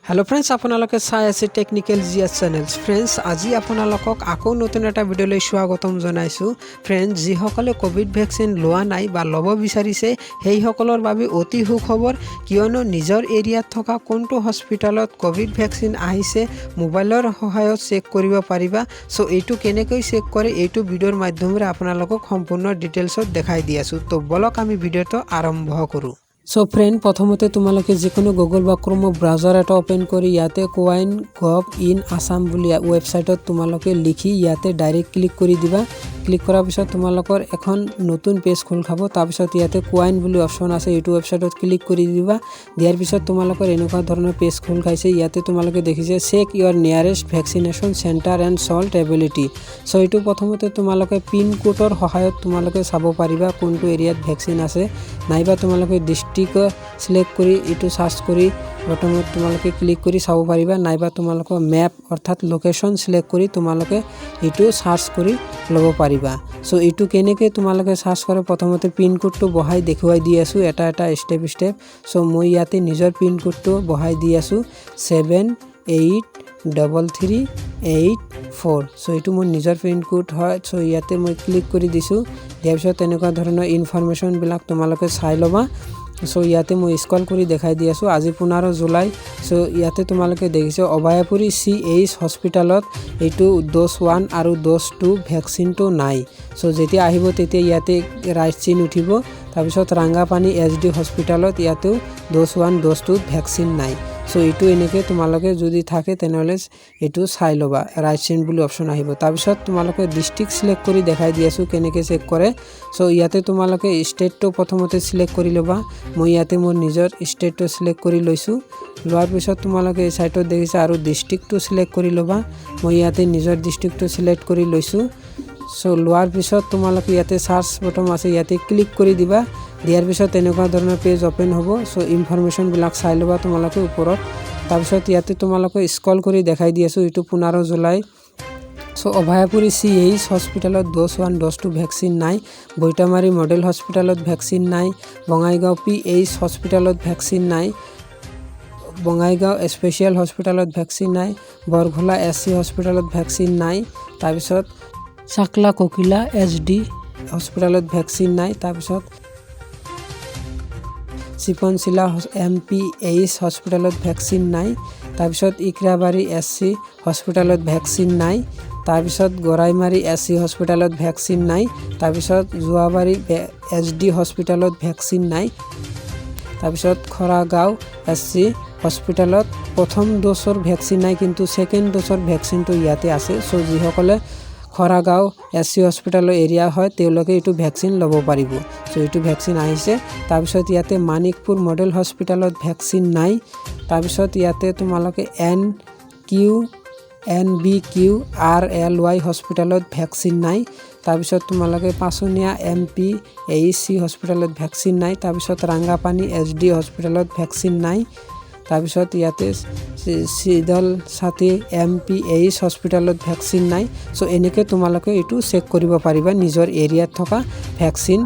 Hello' friends, আপোনালোকে চাই আছে টেকনিকেল জিএছ চেনেলছ। ফ্ৰেণ্ডছ, আজি আপোনালোকক আকৌ নতুন এটা ভিডিঅ'লৈ স্বাগতম জনাইছোঁ। ফ্ৰেণ্ডছ, যিসকলে ক'ভিড ভেকচিন লোৱা নাই বা ল'ব বিচাৰিছে, সেইসকলৰ বাবে অতি সুখবৰ। কিয়নো নিজৰ এৰিয়াত থকা কোনটো হস্পিটেলত ক'ভিড ভেকচিন আহিছে, মোবাইলৰ সহায়ত চেক কৰিব পাৰিবা। চ' এইটো কেনেকৈ চেক কৰে, এইটো ভিডিঅ'ৰ মাধ্যমেৰে আপোনালোকক সম্পূৰ্ণ ডিটেইলছত দেখাই দি আছোঁ। তো বলক, আমি ভিডিঅ'টো আৰম্ভ কৰোঁ। চ' ফ্ৰেণ্ড, প্ৰথমতে তোমালোকে যিকোনো গুগল বা ক্ৰোম ব্ৰাউজাৰ এটা অ'পেন কৰি ইয়াতে কোৱাইন গভ ইন আছাম বুলি ৱেবছাইটত তোমালোকে লিখি ইয়াতে ডাইৰেক্ট ক্লিক কৰি দিবা। ক্লিক কৰাৰ পিছত তোমালোকৰ এখন নতুন পেজ খোল খাব। তাৰপিছত ইয়াতে কোৱাইন বুলি অপশ্যন আছে, এইটো ৱেবছাইটত ক্লিক কৰি দিবা। দিয়াৰ পিছত তোমালোকৰ এনেকুৱা ধৰণৰ পেজ খোল খাইছে। ইয়াতে তোমালোকে দেখিছে "Check your nearest vaccination center and slot availability"। চ' এইটো প্ৰথমতে তোমালোকে পিন কোডৰ সহায়ত তোমালোকে চাব পাৰিবা কোনটো এৰিয়াত ভেকচিন আছে, নাইবা তোমালোকে ডিষ্ট্ৰিক্ট চিলেক্ট কৰি এইটো চাৰ্চ কৰি প্ৰথমত তোমালোকে ক্লিক কৰি চাব পাৰিবা, নাইবা তোমালোকৰ মেপ অৰ্থাৎ লোকেশ্যন চিলেক্ট কৰি তোমালোকে এইটো চাৰ্চ কৰি ল'ব পাৰিবা। চ' এইটো কেনেকৈ তোমালোকে চাৰ্চ কৰে, প্ৰথমতে পিন কোডটো বহাই দেখুৱাই দি আছোঁ এটা এটা ষ্টেপ ষ্টেপ। চ' মই ইয়াতে নিজৰ পিন কোডটো বহাই দি আছোঁ, 783384। চ' এইটো মোৰ নিজৰ পিন কোড হয়। চ' ইয়াতে মই ক্লিক কৰি দিছোঁ। দিয়াৰ পিছত তেনেকুৱা ধৰণৰ ইনফৰমেশ্যনবিলাক তোমালোকে চাই ল'বা। চ' ইয়াতে মই স্ক্ৰল কৰি দেখাই দি আছোঁ। আজি 15 জুলাই। চ' ইয়াতে তোমালোকে দেখিছে অভয়াপুৰী চি এইচ হস্পিটেলত এইটো ড'জ 1 আৰু ড'জ 2 ভেকচিনটো নাই। চ' যেতিয়া আহিব, তেতিয়া ইয়াতে ৰাইট চিন উঠিব। তাৰপিছত ৰাংগাপানী এছ ডি হস্পিটেলত ইয়াতেও ড'জ 1, ড'জ 2 ভেকচিন নাই। চ' এইটো এনেকৈ তোমালোকে যদি থাকে, তেনেহ'লে এইটো চাই ল'বা, ৰাইট চিন বুলি অপশ্যন আহিব। তাৰপিছত তোমালোকে ডিষ্ট্ৰিক্ট চিলেক্ট কৰি দেখাই দি আছোঁ কেনেকৈ চেক কৰে। চ' ইয়াতে তোমালোকে ষ্টেটটো প্ৰথমতে চিলেক্ট কৰি ল'বা। মই ইয়াতে মোৰ নিজৰ ষ্টেটটো চিলেক্ট কৰি লৈছোঁ। লোৱাৰ পিছত তোমালোকে এই ছাইডত দেখিছা আৰু ডিষ্ট্ৰিক্টটো চিলেক্ট কৰি ল'বা। মই ইয়াতে নিজৰ ডিষ্ট্ৰিক্টটো চিলেক্ট কৰি লৈছোঁ। চ' লোৱাৰ পিছত তোমালোকে ইয়াতে চাৰ্চ বটম আছে, ইয়াতে ক্লিক কৰি দিবা। দিয়াৰ পিছত তেনেকুৱা ধৰণৰ পেজ অ'পেন হ'ব। চ' ইনফৰমেশ্যনবিলাক চাই ল'বা তোমালোকে ওপৰত। তাৰপিছত ইয়াতে তোমালোকে স্ক্ৰল কৰি দেখাই দি আছোঁ, এইটো 15 জুলাই। চ' অভয়াপুৰী চি এইচ হস্পিটেলত ড'জ 1, ড'জ 2 ভেকচিন নাই। বৈতামাৰী মডেল হস্পিটেলত ভেকচিন নাই। বঙাইগাঁও পি এইচ হস্পিটেলত ভেকচিন নাই। বঙাইগাঁও স্পেচিয়েল হস্পিটেলত ভেকচিন নাই। বৰঘোলা এছ চি হস্পিটেলত ভেকচিন নাই। তাৰপিছত চাকলা ককিলা এছ ডি হস্পিটেলত ভেকচিন নাই। তাৰপিছত চিপনচিলা এম পি এইচ হস্পিটেলত ভেকচিন নাই। তাৰপিছত ইকৰাবাৰী এছ চি হস্পিটেলত ভেকচিন নাই। তাৰপিছত গৰাইমাৰী এছ চি হস্পিটেলত ভেকচিন নাই। তাৰপিছত যোৱাবাৰী এছ ডি হস্পিটেলত ভেকচিন নাই। তাৰপিছত খৰাগাঁও এছ চি হস্পিটেলত প্ৰথম ড'জৰ ভেকচিন নাই, কিন্তু ছেকেণ্ড ড'জৰ ভেকচিনটো ইয়াতে আছে। চ' যিসকলে খৰাগাঁও এছ চি হস্পিটেলৰ এৰিয়া হয়, তেওঁলোকে এইটো ভেকচিন ল'ব পাৰিব। চ' এইটো ভেকচিন আহিছে। তাৰপিছত ইয়াতে মানিকপুৰ মডেল হস্পিটেলত ভেকচিন নাই। তাৰপিছত ইয়াতে তোমালোকে N B Q R L Y হস্পিটেলত ভেকচিন নাই। তাৰপিছত তোমালোকে পাচনীয়া এম পি এইচ চি হস্পিটেলত ভেকচিন নাই। তাৰপিছত ৰাংগাপানী এছ ডি হস্পিটেলত ভেকচিন নাই। তাৰপিছত ইয়াতে চিদল ছাতি এম পি এইচ হস্পিটেলত ভেকচিন নাই। চ' এনেকৈ তোমালোকে এইটো চেক কৰিব পাৰিবা, নিজৰ এৰিয়াত থকা ভেকচিন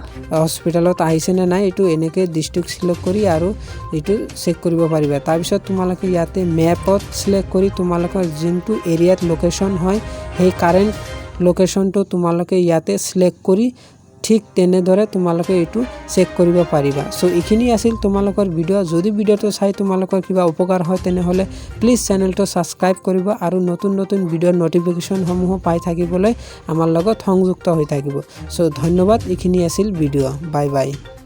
হস্পিটেলত আহিছেনে নাই, এইটো এনেকৈ ডিষ্ট্ৰিক্ট চিলেক্ট কৰি আৰু এইটো চেক কৰিব পাৰিবা। তাৰপিছত তোমালোকে ইয়াতে মেপত চিলেক্ট কৰি তোমালোকৰ যোনটো এৰিয়াত লোকেশ্যন হয়, সেই কাৰেণ্ট লোকেশ্যনটো তোমালোকে ইয়াতে চিলেক্ট কৰি ঠিক তেনেদৰে তোমালোকে এইটো চেক কৰিব পাৰিবা। চ' এইখিনি আছিল তোমালোকৰ ভিডিঅ'। যদি ভিডিঅ'টো চাই তোমালোকৰ কিবা উপকাৰ হয়, তেনেহ'লে প্লিজ চেনেলটো ছাবস্ক্ৰাইব কৰিব আৰু নতুন নতুন ভিডিঅ'ৰ ন'টিফিকেশ্যনসমূহো পাই থাকিবলৈ আমাৰ লগত সংযুক্ত হৈ থাকিব। চ' ধন্যবাদ, এইখিনি আছিল ভিডিঅ'। Bye bye.